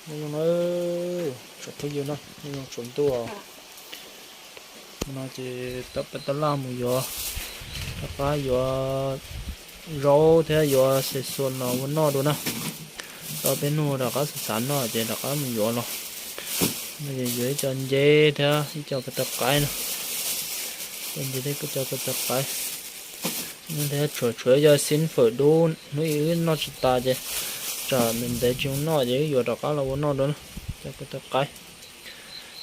Nyob zoo na, tsoom phooj ywg na, nyob zoo tsaus ntuj. No ces tau peb tab laj mus yuav, rov qab yuav zaub thiab yuav xes xuas los ua noj dua na. Tau peb hnub rov qab xav xav noj ces rov qab mus yuav los. No ces yuav ib co nceb thiab ib co ko taw qaib no. Co nceb thiab ib co ko taw qaib. Thiab tshuav tshuav ib co xib fawm dub hnub ib wb noj tsis tas ces tsam ntev ntev tsis zoo noj ces wb yuav rov qab los ua noj dua na. Co ko taw qaib.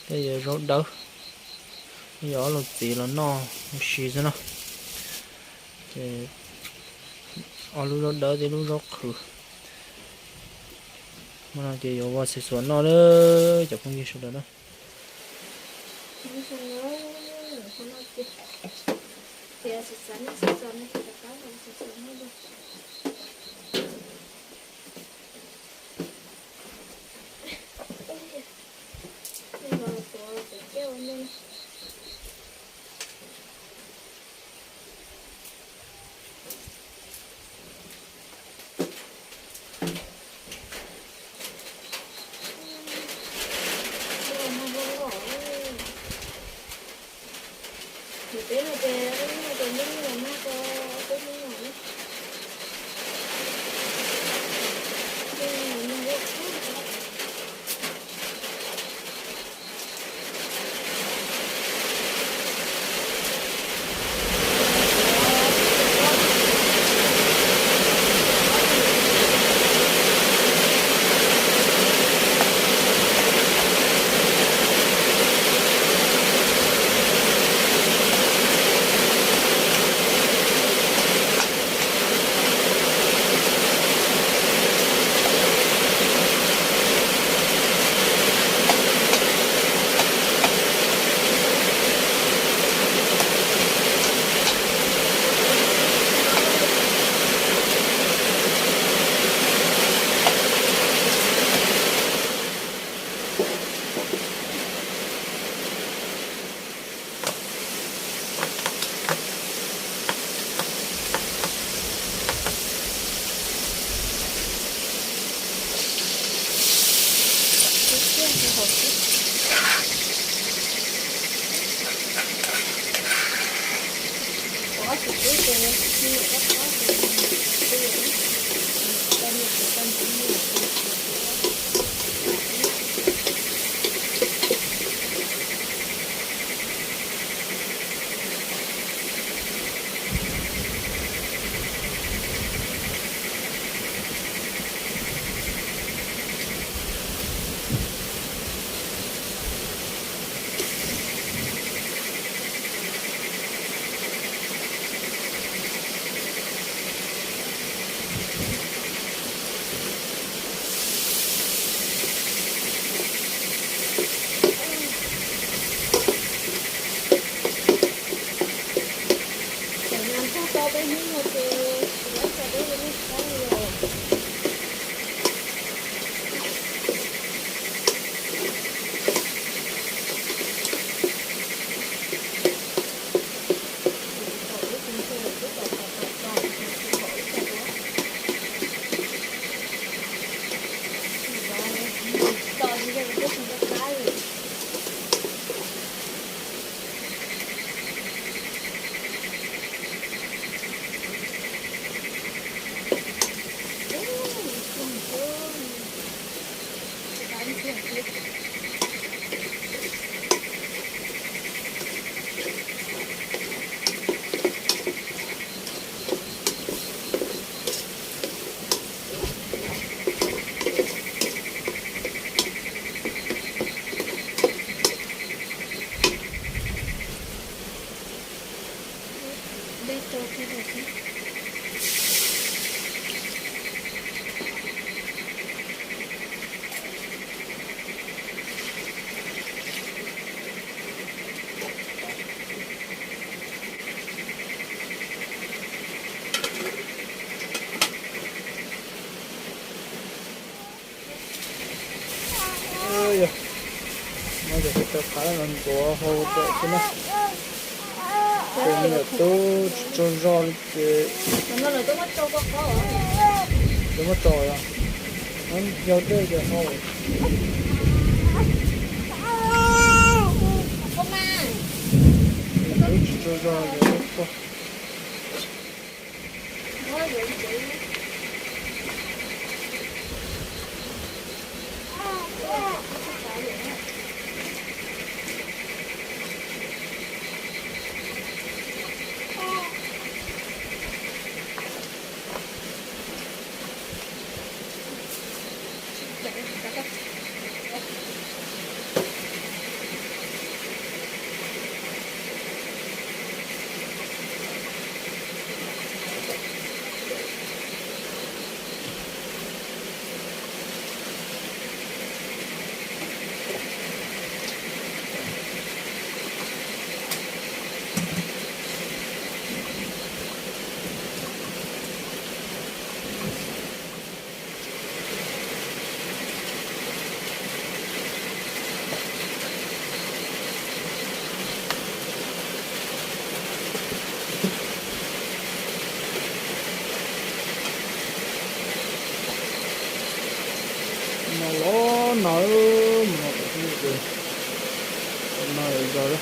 Thiab yuav zaub dawb, yuav ob lub txiv los noj ua si xwb na. Ces ob lub zaub dawb thiab lub zaub qhwv. Hmo no ces yuav ua xim xuas noj na, cov phooj ywg sawv daws na. Yog, no ces kuv rau qab los ntxuav hau pem xwb na. Ces me nyuam tub tsaug zog li ces, tub muab rau os. Yog dej ces hau. Twb tsis tsaug zog ces tuaj. No los nag mus no ces nag zog lawm.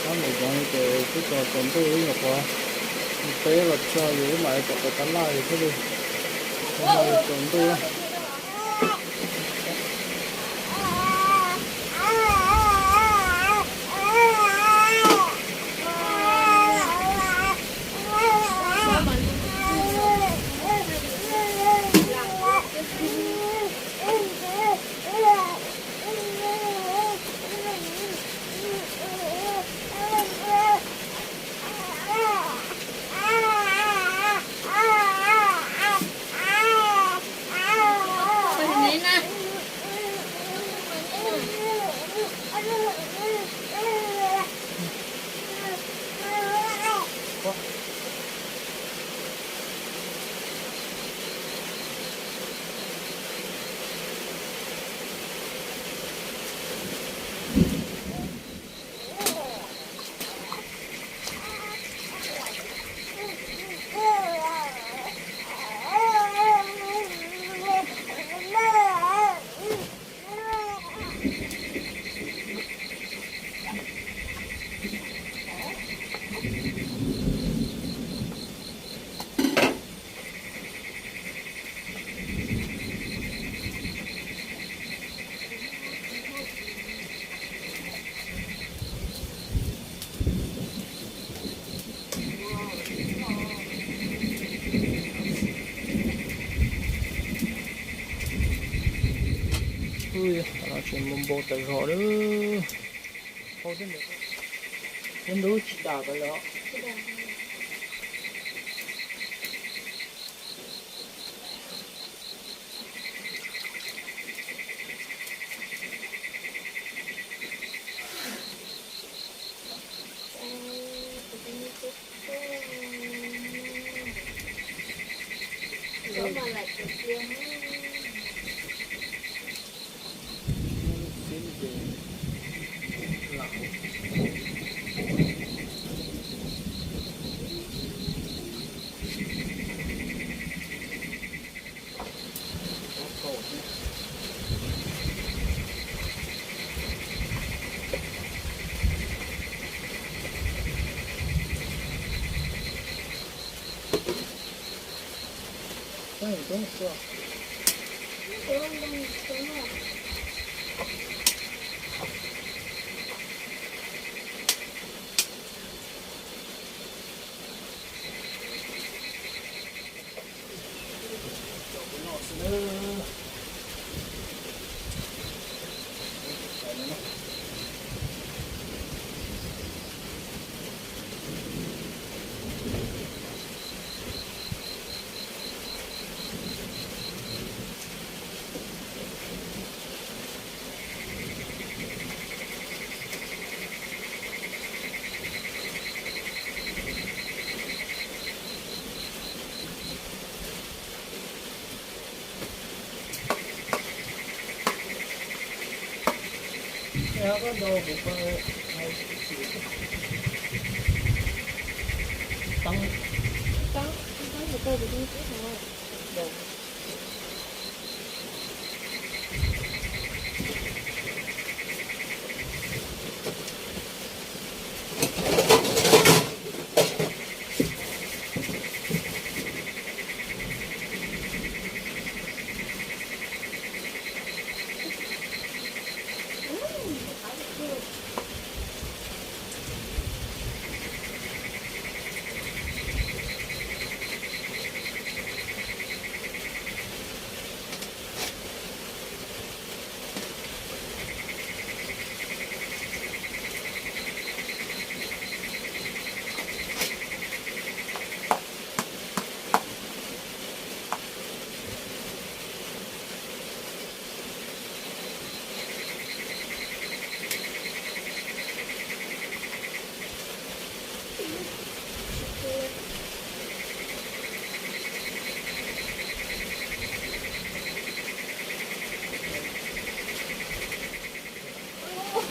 Tab mus zov no ces twb tsaus ntuj ib nyuag qhuav, peb los tso ces wb mam rov qab tab laj thiab li. Tsaus ntuj lawm. Ub, qhov no tseem npau npau tas zog lawm. Hau thiab ntawd, thiab ntub tsis dam tas li os. Tau, tau, tau, tau, tau.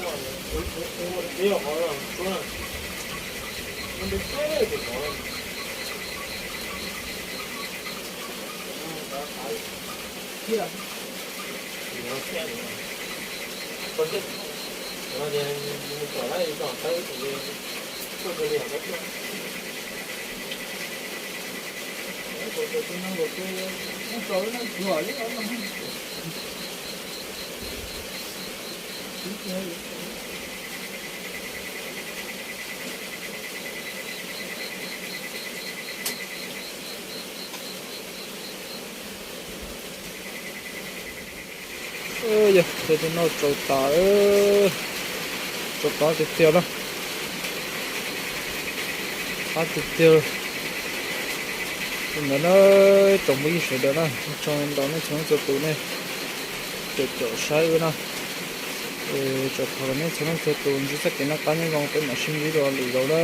Ua ua ua qhov no tsuab na. Ua ntawd tsuab tus qhov no. Thiab. Ua thiab. Qhov no ces mus tom lawm tom tawb tus tuaj kawg li os. Ua tus no ua tus no tau na, yuav li os. Yog tej tib no tsaus tas, tsaus tas tiag tiag na. Qab tiag tiag. Li ntawd na, tsoom phooj ywg sawv daws na, ua tsaug ntau nej txhua leej txhua tus nej caum caum saib wb na. Tsuas thov kom nej txhua leej txhua tus ntsib txoj kev noj qab nyob zoo, peb mam sib ntsib dua lwm zaus na.